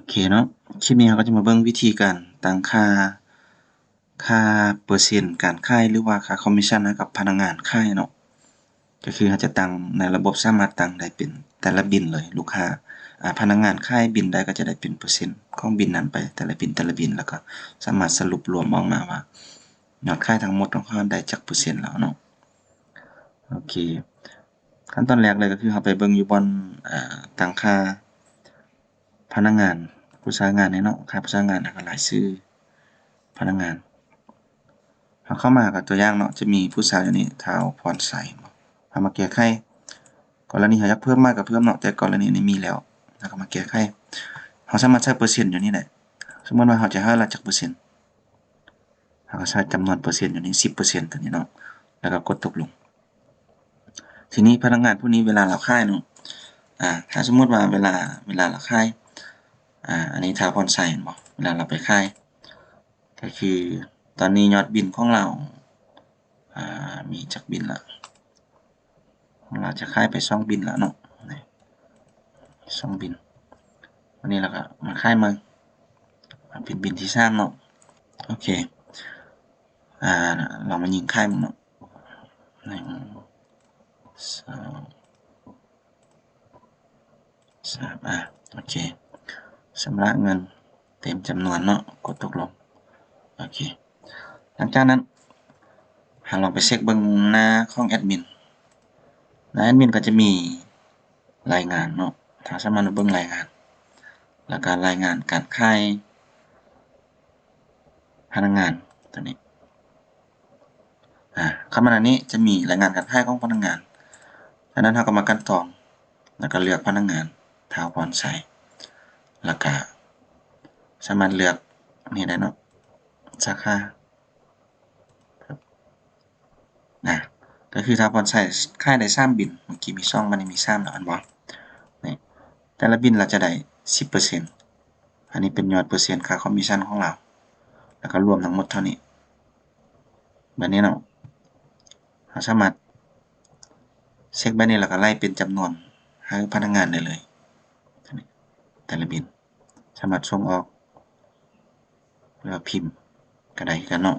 ເຄເນາະ ຄລິບນີ້ເຮົາກໍຈະມາເບິ່ງວິທີການຕັ້ງຄ່າ ຄ່າເປີເຊັນການຂາຍ ຫຼືວ່າຄ່າຄອມມິດຊັນໃຫ້ກັບພະນັກງານຂາຍເນາະ. ກໍຄືເຮົາຈະຕັ້ງໃນລະບົບ ສາມາດຕັ້ງໄດ້ເປັນແຕ່ລະບິນເລີຍ ລູກຄ້າ ອາ ພະນັກງານຂາຍບິນໃດກໍຈະໄດ້ເປັນເປີເຊັນຂອງບິນນັ້ນໄປ ແຕ່ລະບິນ ແຕ່ລະບິນ ແລ້ວກໍສາມາດສະຫຼຸບລວມອອກມາວ່າຍອດຂາຍທັງໝົດຂອງເຂົາໄດ້ຈັກເປີເຊັນແລ້ວເນາະ. ໂອເຄ ຂັ້ນຕອນແລກເລີຍກໍຄືເຮົາໄປເບິ່ງຢູ່ບ່ອນ ອາ ຕັ້ງຄ່າ ພະນັກງານ ຜູ້ສາງານນີ້ເນາະ ຄ່າຜູ້ສາງານ ແລ້ວກໍລາຍຊື່ພະນັກງານ. ເຮົາເຂົ້າມາກໍຕົວຢ່າງເນາະ ຈະມີຜູ້ສາງຢູ່ນີ້ ທ້າວພອນໄຊ ເຮົາມາແກ້ໄຂ ກໍລະນີເຮົາຢາກເພີ່ມມາກໍເພີ່ມເນາະ ແຕ່ກໍລະນີນີ້ມີແລ້ວ ເຮົາກໍມາແກ້ໄຂ. ເຮົາສາມາດໃສ່ເປີເຊັນຢູ່ນີ້ໄດ້ ສົມມຸດວ່າເຮົາຈະໃຫ້ລາດຈັກເປີເຊັນ ເຮົາກໍໃສ່ຈຳນວນເປີເຊັນຢູ່ນີ້ ສິບເປີເຊັນ ຕົວນີ້ເນາະ ແລ້ວກໍກົດຕົກລົງ. ທີນີ້ພະນັກງານຜູ້ນີ້ເວລາລາວຂາຍເນາະ ອາ ຖ້າສົມມຸດວ່າເວລາ ເວລາລາວຂາຍ ອາ ອັນນີ້ທ້າວພອນໄຊແມ່ນບໍ່ ເວລາລາວໄປຂາຍ ກໍຄືຕອນນີ້ຍອດບິນຂອງລາວ ອາ ມີຈັກບິນລະ ຂອງລາວຈະຂາຍໄປສອງບິນລະເນາະ ນີ້ ສອງບິນ. ວັນນີ້ລາວກໍມາຂາຍໃໝ່ ເປັນບິນທີສາມເນາະ. ໂອເຄ ອາ ລອງມາຍິງຂາຍເບິ່ງເນາະ ໜຶ່ງ ສອງ ສາມ ອາ ໂອເຄ ຊຳລະເງິນເຕັມຈຳນວນເນາະ ກົດຕົກລົງ. ໂອເຄ ຫຼັງຈາກນັ້ນ ເຮົາລອງໄປເຊັກເບິ່ງໜ້າຂອງແອດມິນ ໜ້າແອດມິນກໍຈະມີລາຍງານເນາະ ເຮົາສາມາດມາເບິ່ງລາຍງານ ແລ້ວກໍລາຍງານການຂາຍພະນັກງານຕົວນີ້ ອາ ເຂົ້າມາໜ້ານີ້ຈະມີລາຍງານການຂາຍຂອງພະນັກງານ. ຈາກນັ້ນເຮົາກໍມາກັ່ນຕອງ ແລ້ວກໍເລືອກພະນັກງານ ທ້າວພອນໄຊ ແລ້ວກໍສາມາດເລືອກນີ້ໄດ້ເນາະ ສາຂາ ນະ ກໍຄືຖ້າພອນໄຊຂາຍໄດ້ສາມບິນ ເມື່ອກີ້ມີສອງ ບັດນີ້ມີສາມແລ້ວແມ່ນບໍ່ ນີ້ ແຕ່ລະບິນລາວຈະໄດ້ສິບເປີເຊັນ ອັນນີ້ເປັນຍອດເປີເຊັນຄ່າຄອມມິດຊັນຂອງລາວ ແລ້ວກໍລວມທັງໝົດເທົ່ານີ້ ແບບນີ້ເນາະ. ເຮົາສາມາດເຊັກແບບນີ້ ແລ້ວກໍໄລ່ເປັນຈຳນວນໃຫ້ພະນັກງານໄດ້ເລີຍ ແຕ່ລະບິນ ສາມາດສົ່ງອອກ ຫຼືວ່າພິມກໍໄດ້ຄືກັນເນາະ.